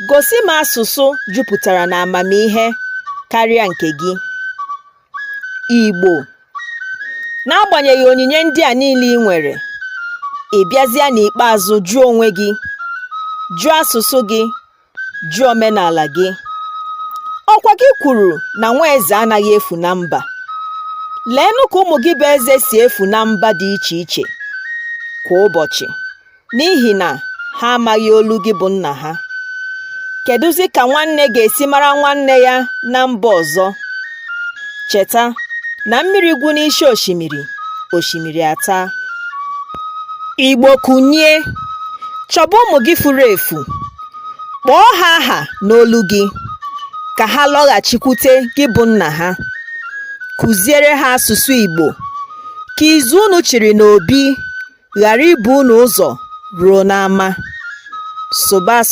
Gosi m asụsụ jupụtara na amamihe karịa nke gị. Igbo, n'agbanyeghị onyinye ndị a niile i nwere, ị bịazịa n'ikpeazụ jụọ onwe gị, jụọ asụsụ gị, jụọ omenala gị. Ọkwa gị kwuru na nwa eze anaghị efu na mba. Leenụ ka ụmụ gị bụ eze si efu na mba dị iche iche kwa ụbọchị n'ihi na ha amaghị olu gị bụ nna ha. Kedụzi ka nwanne ga-esi mara nwanne ya na mba ọzọ? Cheta na mmiri gwụ n'isi osimiri, osimiri ataa. Igbo kunie, chọba ụmụ gị furu efu, kpọọ ha aha n'olu gị ka ha lọghachikwute gị bụ nna ha. Kụziere ha asụsụ Igbo ka izu unu chịrị n'obi ghara ibu unu ụzọ ruo n'ama. Sụba.